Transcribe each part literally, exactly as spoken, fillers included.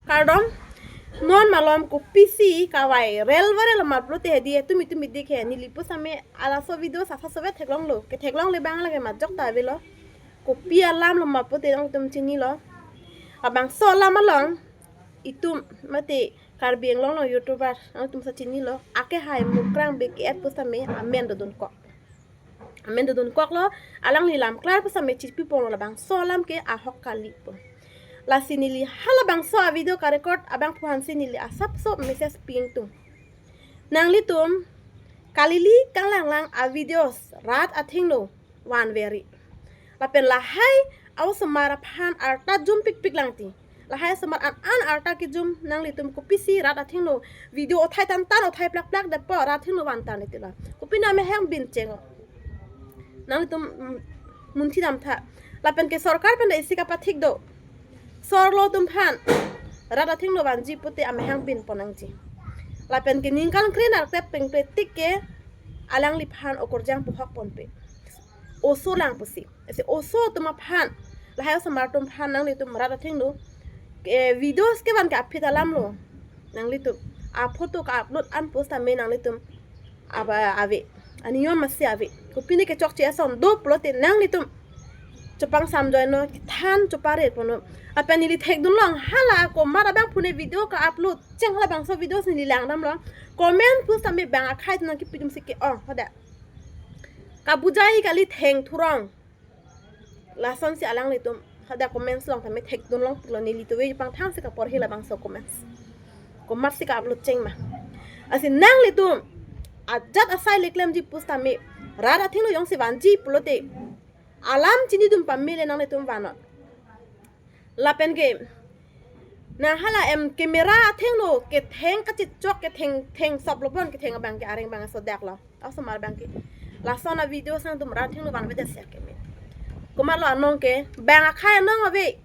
Kardom, non malom kopisi kavai rel vare lo ma pulote hedi, tumi tumi dik he, neli pusitame alaso video sasa sobe theklonglo, ketheklongle abang lake majok ta avelo. Kopi alam lo ma pulote nangtum chinilo. Labangso alam along itum mate Karbi Anglong along YouTuber nangtum sa chinilo. Akehai Mukrang Bey Ke-et pusitame amen dodunkok. Amen dodunkoklo, alangli lam klar pusitame chipipon labangso alam ke ahok kali pu. Lasi neli halabangso a-video ka-record abangphu aphansi neli asapso message pi ingtung. Nanglitum kalili kalanglang a-videos rat athengno vanveri. Lapen lahai a-osomar aphan arta jum pikpik lang ti. Lahai osomar an an arta kejum, nanglitum kopisi rat athengno video othai tan tan othai plak plak detpo, rat athengno van tan ti la. Kopine amehang bin cheng o. Nanglitum, mm, munthi damtha. Lapen ke sorkar pen ta isi kapathik do. Sorlo atum aphan rat athengno vanji pulote amehang binpon nangji. Lapen ke ningkan kre-nerkep pengkre tik ke alangliphan okorjang puhok ponpe. Oso lang pusi. Ese oso atum aphan, lahai osomar atum aphan nanglitum rat athengno, eh, videos kevan ke aphi ta alam lo. Nanglitum a-photo ka-upload an pusitame nanglitum aba ave. Aniyom masi ave. Kopine kechokche ason do pulote nanglitum chopang samjoino, kethan choparepon non. Lapen neli thekdunlong hala komat abangphu ne video ka-upload cheng, halabangso videos neli langdamlo. Comment pusitame bang akhai atum nangkipi atumsi ke-ong, hadak kabujai kali, thengthurong. Lasonsi alanglitum hadak comments along tame thekdunlong pulo, neli tuve pangthangsi kaporhi labangso comments. Komatsi ka-upload cheng ma. Lasi nanglitum ajat asai le klemji pusitame rat athengno jongsi vanji pulote alam chinidun pame le nanglitum vannon. Lapen ke nang hala em camera athengno ketheng kachechok ketheng theng sop lo bon, ketheng abang ke areng abang asodaklo. A-osomar abang ke lason a-videos nangtum rat athengno vanvedet sek keme. Komatlo anong ke, bang akhai anong ave.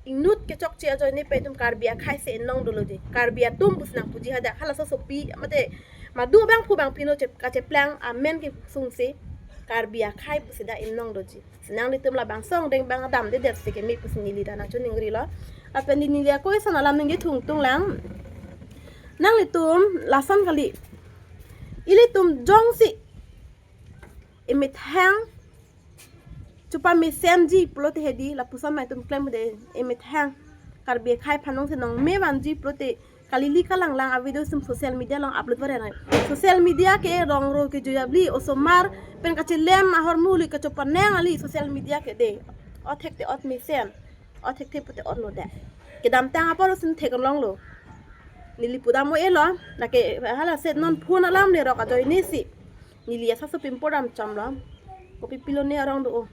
Inut kechokche ajoine pen itum Karbi akhai si inong doloji. Karbi atum pusi nangpuji hadak, halaso sopi mate madu abangphu abangpi no chep-, kacheplang amen kesungsi Karbi akhai pusi dak inong doji. Si nanglitum labangso angdeng abang damdedet si keme pusi neli ta nangchiningrilo. Lapen neli ako ison alam nangkethung tunglang. Nanglitum lason kali. Ilitum jongsi emethang chopamesenji pulote hedi, lapuson ma itum klemde, emethang Karbi akhai aphan jongsi nangmevanji pulote kalili kalanglang a-videos itum social media along upload vare nang. Social media ke rong ro kejui abli, osomar pen kachelem ahormu le kachopaneng kali social media ke de. Othek te ot mesen, othek te pulote ot lo de. Kedamtang apor usin theklonglo. Neli pudam o-elo, lake hala set non phone alam le rok ajoine si. Neli asapso pimpor dam chomlo. Kopi pilone arong do o.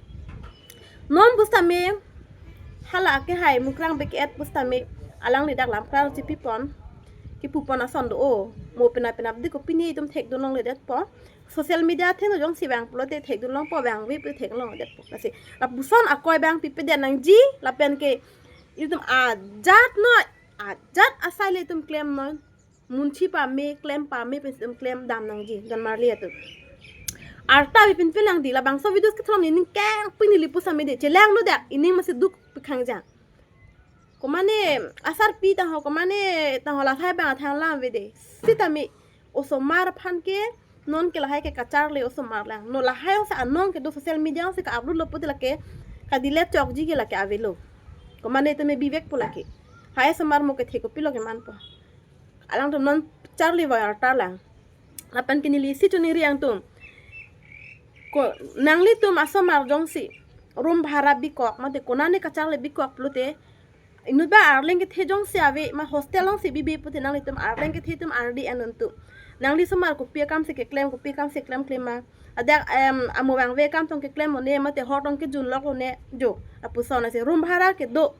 Non pusitame hala akehai Mukrang Bey Ke-et pusitame alangli dak lam klar chipipon, kipupon ason do o. Mo penap penap di kopine itum thekdunlongledetpo. Social media athengno jongsi vang pulote thekdunlongpo, vangve pu theklongledetpo. Lasi lapuson akoi abang pipedet nangji, lapen ke itum ajat no, ajat asai le itum klemnon. Munthi pame, klem pame pensi itum klem dam nangji, don marli atum. Arta ave pinpin lang di, labangso videos kethrong nening kengpin neli pusitame de, chelangno dak, ining masi duk pikhang jang. Komane asarpi taho, komane taho lahai abang athang lam ave de. Sitame osomar aphan ke non ke lahai ke kacharli osomar lang. No lahai jongsi anong kedo social media jongsi ka-upload lo pulote lake ka-delete chokji ke lake avelo. Komane tame bivek po lake. Hai osomar mo kethe kopilo kemanpo. Alangtum non charli vai arta lang. Lapen ke neli isi chiningri ingtung. Ko nanglitum asomar jongsi room bhara bikok mate konane kacharli bikok pulote inut abang arleng kethe jongsi ave ma hostel alongsi bibe pulote nanglitum arleng kethe atum ardi ennon tu. Nangli somar kopi akamsi keklem, kopi akamsi klemklem ma. Adak em amo vangve akam tong keklem lone mate hor tong kejunlok lone jo. Lapuson lasi room bhara kedo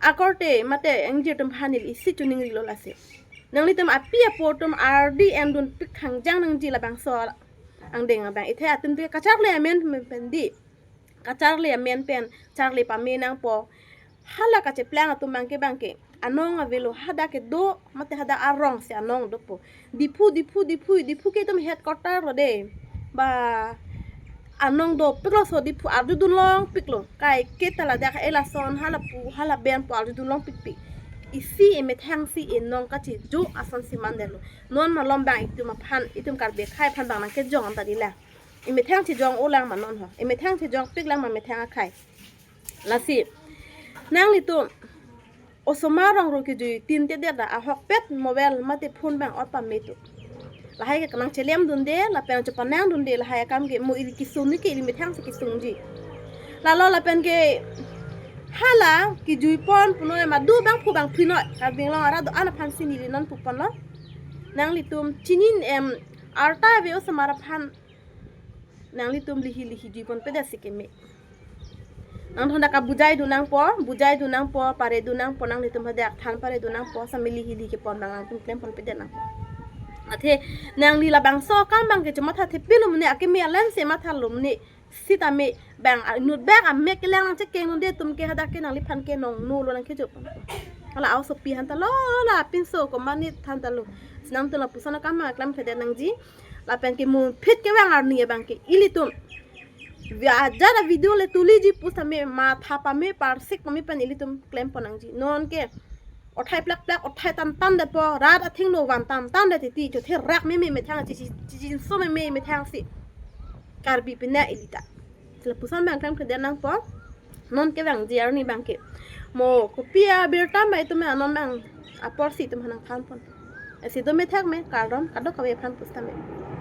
akorte mate ingjir atum aphan neli isi chiningrilo lasi. Nanglitum api apo atum ardi endun pikhang jang nangji labangso angdeng abang. Ithe atum te kacharli amen pen di. Kacharli amen pen charli pame nangpo. Hala kacheplang atum abangke abangke anong avelo, hadak kedo mate hadak arong si anong dopo. Diphu, Diphu, Diphu, Diphu ke itum headquarter lo de. Ba anong dopiklo, so Diphu arjudunlongpiklo. Kaike ta ladak elason hala pu hala ben pu arjudunlongpikpik. Isi emethang si enong kachijo ason si mandetlo. Non malom bang itum aphan, itum Karbi akhei aphan bang nangkejong anta dilang. Emethang chejong-o lang ma non ho. Emethang chejongpik lang ma methang akhei. Lasi nanglitum osomar rong ro kejui tin te der da ahokpet mobile mate phone bang ot pame tu. Lahai ke kanang chelem dunde, lapen chopanang dunde, lahai akam ke mo ili kisung ni ke ili methang si kisungji. Lalo lapen ke hala kijui pon punoi madu bangphu bangphu noi. Karbi Anglong arat do-an aphan si neli non puponlo. Nanglitum chinin em arta ave osomar aphan nanglitum lihi lihi jui ponpedet si keme. Nangtum hadak kabujai dun nangpo, bujai dun nangpo, pare dun nangpo, nanglitum hadak than pare dun nangpo, sami lihi lihi kepon bang nangtum klem ponpedet nangpo. Athe nangli labangso akam bang ke chomatha thepilo mene, akeme alam si mathalo mene, sitame bang inut bek amek kelang nangchekeng dunde atum ke hadak ke nangliphan ke nongno lo nangkejo pon. Hala aosopi aphan ta lo, la pinso komatne aphan ta lo. Si nangtum lapuson akam bang klemkledet nangji. Lapen ke munphit kevang arni abang ke ilitum. Via ajar a video le tuliji pusitame matha pame parsik pame pen ilitum klem pon nangji. Non ke othai plak plak, othai tan tan detpo, rat athengno van tan tan det titi, chothe rak meme methang, chi chi chi chinso meme methang si Karbi pine ili ta. Lapuson bang klemkledet nangpo. Non kevangji arni bang ke mo kopi abirta mai itum anon bang apor si itum aphan nangthan pon. Esi do methak me kardom kadokave aphan pusitame.